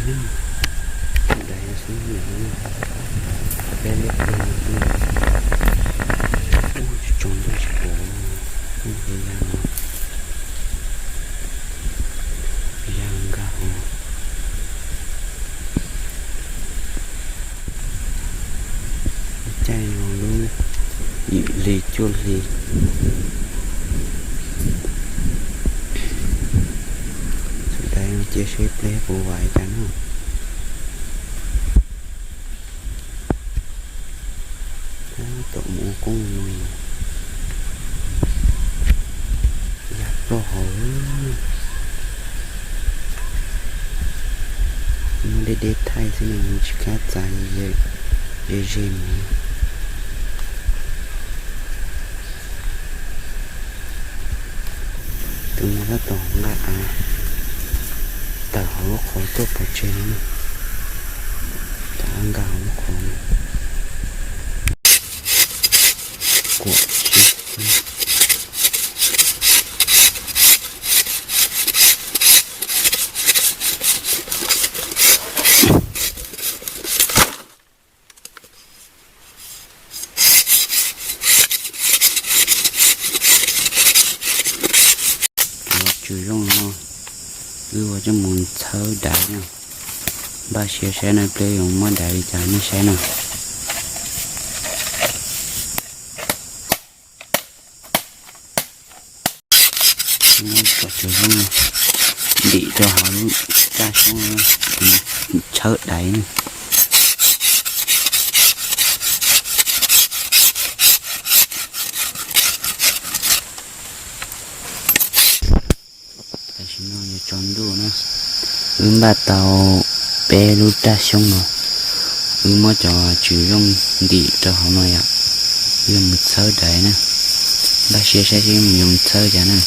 Dais xwb, peb lub peb no xwb. Ub, tsis tsaus ntuj tsis pom, ub, ya no, ya nkag hauv. Caij no lub yim hli cuaj hli. Xub dais no cia seb pliag puas vam cas no. Tab tom mus ua koob no, ya ploj hauv. Muab deb deb thaij xwb no, tsis kam txav ze ze mus. Tus no tab tom nqa av tawm hauv lub qhov tuaj pov tseg no na. Tau nqa hauv lub qhov no. Kuam tsis Cov tswm zoo no, wb ua coj mus txhawb daiv na. Npaj siab saib no pliag yuav muab daiv li cas nej saib na. Cov tswm zoo no, ntim rau hauv lub raj xyoob txhawb daiv na. Tam sim no yuav tsaus ntuj na, wb npaj tau peb lub raj xyoob no, wb muab cov tswm zoo ntim rau hauv no yom, wb yuav mus txhawb daiv na. Npaj siab saib seb yuav mus txhawb cas na.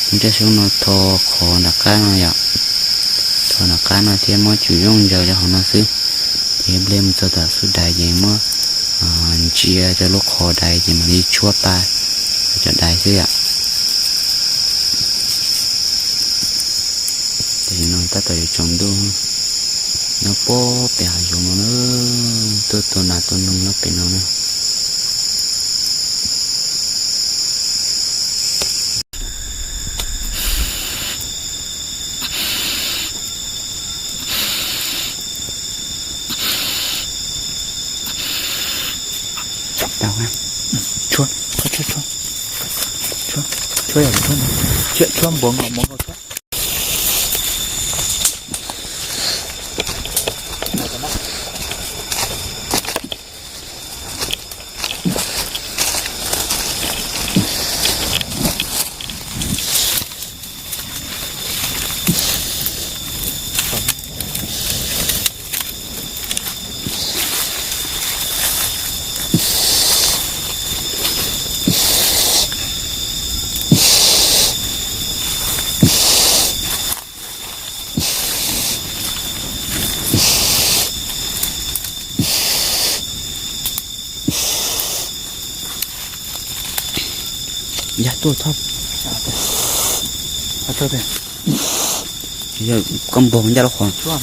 Lub raj xyoob no tho qhov nram qab no yom, tho nram qab no thiab muab tswm zoo ntsaws rau hauv no xwb. Ces ib pliag mus txog tom xub daiv ces muab ntsia rau lub qhov daiv ces mam li tshuab pa cov daiv xwb yom. Tam sim no tab tom yuav tsaus ntuj, nyob puag pem hav zoov no na, tuaj tua nas tua noog nyob pem no na. Tau, tshuab, tshuab, tshuab, tshuab, tshuab, tshuab npuav nkaus, npuav nkaus tshuab. Yog tuaj thoj, yog koj npog ncaj lub qhov. Tshuav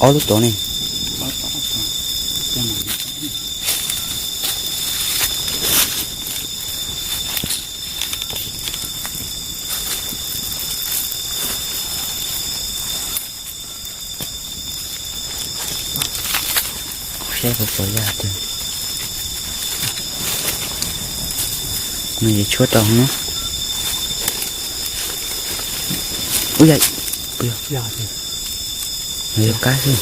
ob lub tod ne. Saib puas pom yaj tiag. Nws yuav tshuab rau na. Ub yam, Yog kab xwb.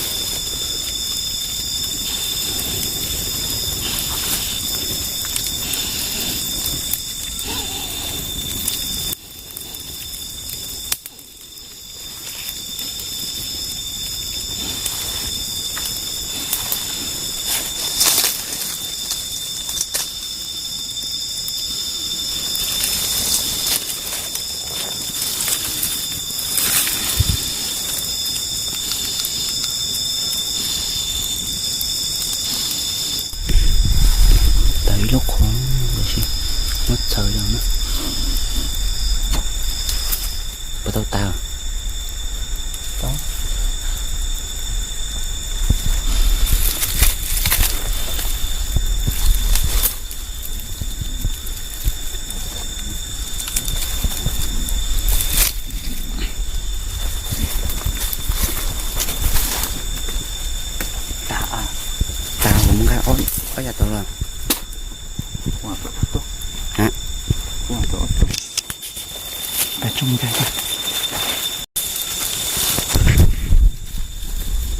Tawm ib lub qhov, muab txhaws los na. Puas tau tas? Tas, kuv mus nqa ob yam tau los.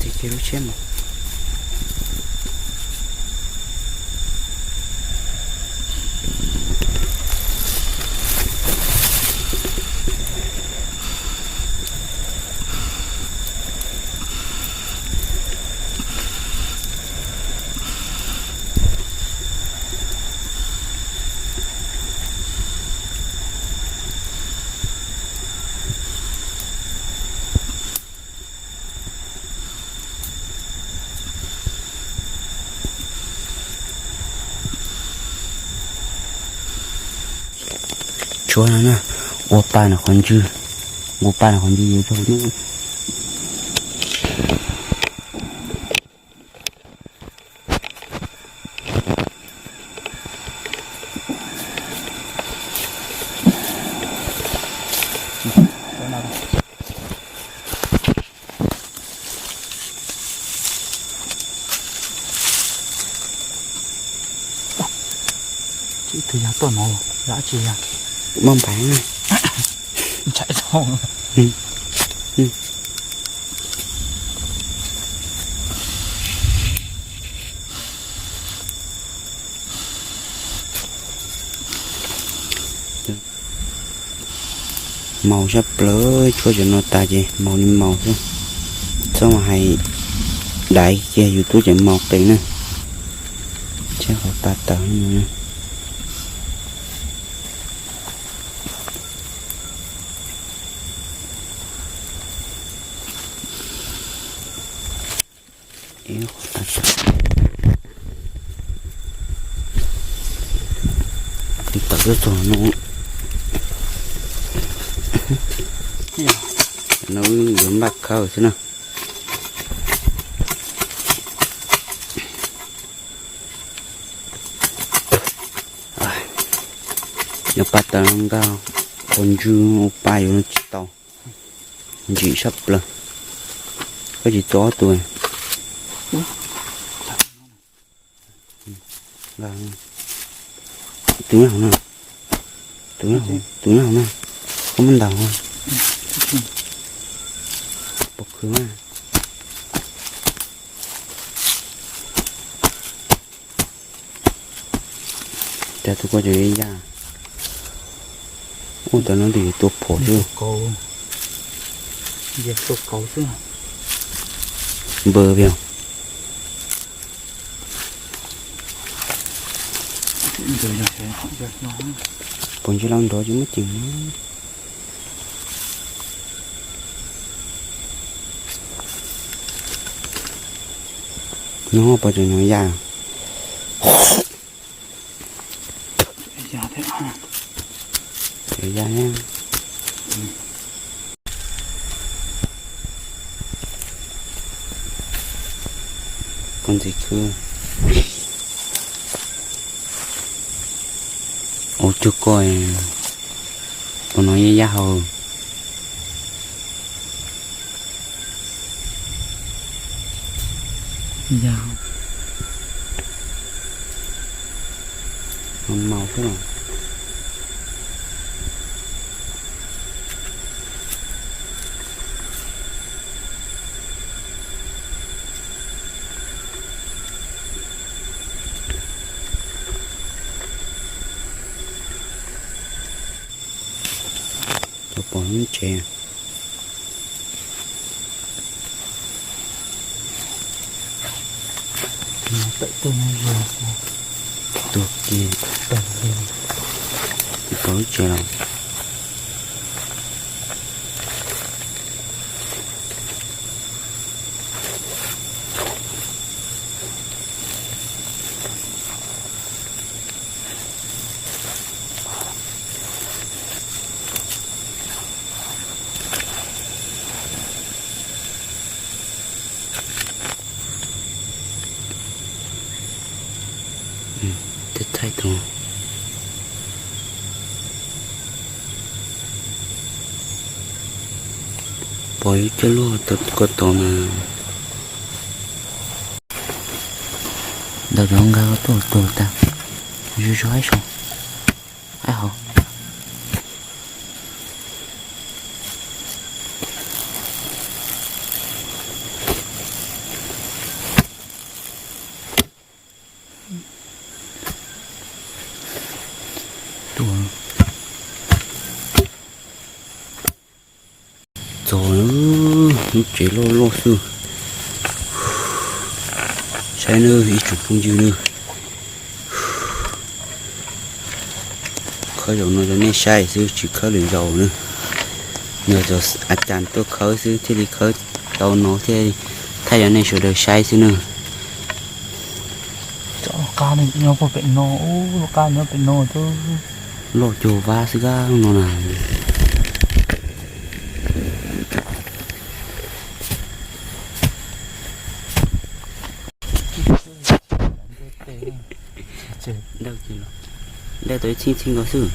Tes kiag lub tsheb mas. Tshuav no na, ua pa no qhov ntswg, ua pa no qhov ntswg yuav raug. Ib tug yog tuaj no, yog dab tsi yog? Maj npaiv na. Ntshai dhau. Maus sab plaws, tshuab cov no tas ces maus li maus xwb. Txhob mus hais daiv kiag, yus twb tseem maus qees na. Tshuab qhov tas tawm no. Ib qhov tas tawm. Tawm tuaj txog no, no yuav npaj khawb xwb na. Yog pab tawm nkag qhov ntswg ua pa yuav tsis tau. Ntsim sab plaws. Koj tsis tua ob tug. Tus nyob hauv no. Tus nyob hauv, tus nyob hauv no. Koj muab ntaus. Pov khwv mas. Cas tus ko ces ya. Ub, tau no tus yuav tua phom xwb. Npawg pem. Pom ntsis los nrov ces muab ceem. No pom tseem no ya. Ya thiab. Ya thiab. Koj ntxiv khwb. Ua cuag koj, ua no yeej yaj hau. Ya. Maus xwb los. Tsev. Tawm tej no ze xwb. Tuag kiag. Tawm kiag. Tsis pom lub tsev los. Tej thaij tus pom yus coj luaj ko tod mas. Ntawm cov nqa tuaj tuag tag, zuj zus ib saum, ib hauv. Txog lub tsev loj loj xwb. Saib nawb ib tsoom phooj ywg nawb. Khawb zaum no rau nej saib xwb tsis khawb lwm zaus na. Yog cov a cas tuaj khawb xwb thiaj li khawb tau no thiaj thaij rau nej sawv daws saib xwb na. Cov loj qab nyob puag pem no, loj qab nyob pem no, loj cuag vab xwb kab no na. Ntawm tau ib txheej txheej nkaus xwb.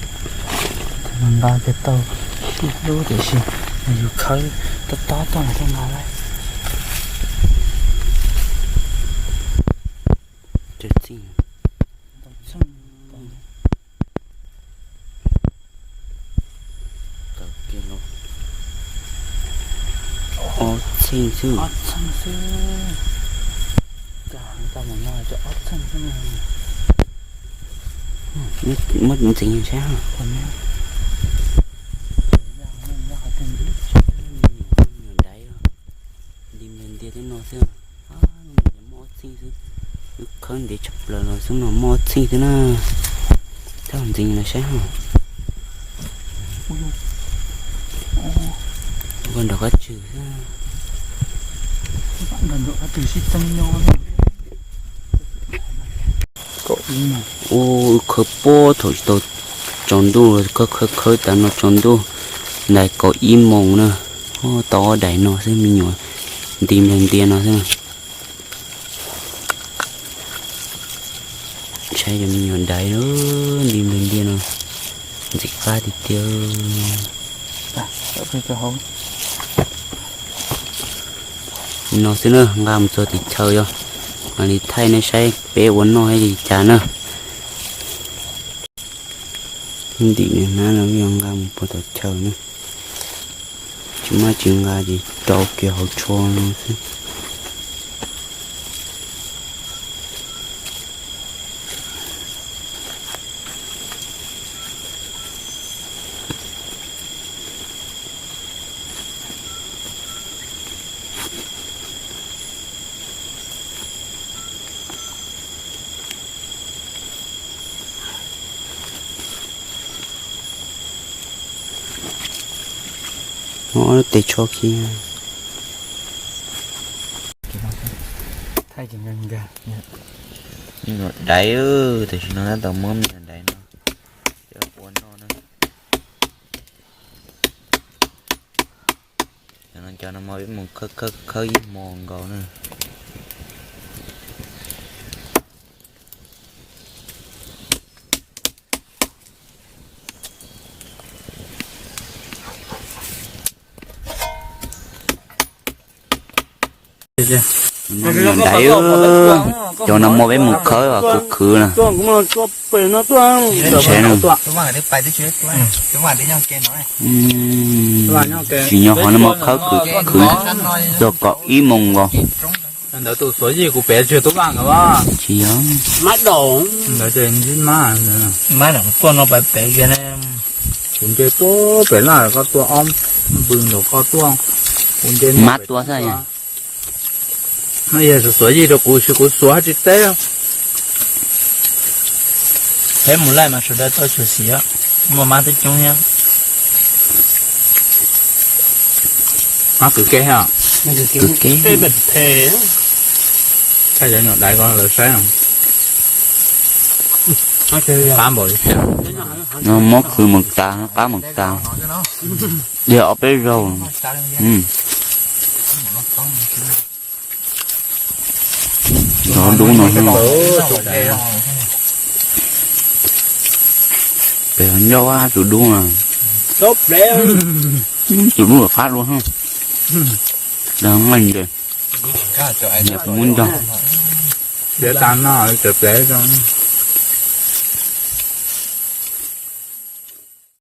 Nqa kiag tau ib lub tiam sis yus khawb tob tob tuaj mas thiaj nqa laib. Ob txheej xwb. Ob txheej xwb. Cov heev tau mus no cov ob txheej xwb. Muab ntxeev saib. Daiv nti nti thiab no xwb. Muaj ob txheej xwb. Wb khawb ntev tshaj plaws los xwb no muaj ob txheej xwb na. Thauj ntxeev los saib hos. Ua nrog qab tswg xwb. Ua khawb puag thaum tsis tau tsaus ntuj, khawb khawb khawb tas no tsaus ntuj ntawm kaum ib moos na. Tau ob daim no xwb me nyuam nti nplaig ntia no xwb. Saib cov me nyuam daiv nti nplaig ntia no ntxim qab tiag tiag. No xwb na, nqa mus txog tim chaw yog mam li thaij nej saib peb ua noj li cas na. Ntim nws hnab no yog nqa mus puag tom chaw na, tsis muaj tsis nqa ces rau kiag hauv tsho no xwb. Muab ob lub tes tsho khi. Daiv, tam sim no tab tom muab me nyuam daiv no coj ua noj na. Cov no mas peb mus khawb khawb khawb ib hmos nkaus na. Daiv, cov no mas peb mus khawb os, khwv khwv na. Tsis nyob qhov no mas khawb khwv khwv txog kaum ib moos nkaus. Tsis yog. Kuv nce tuaj pem laj koj tuaj ob npws nraum koj tuaj, kuv nce mab tuaj xwb. No yog xuav yij rau kuv, kuv xuav tsis teb. Peb mus laij mas sawv daws tau xyuam xim, muaj mab twb coob thiab. Mab kwv kev thiab. Kwv kev. Thaij cov nyuam dais ko lawv saib. Qab npaum li cas. No muab khwv mus tas, qab mus tas. Dhia ob peb zaug. Cov dub no, pem ncauj tus dub no, tus dub qab dua, dag nqaij ntses, kuv muab ncog. Tiav tas no cov plev rau.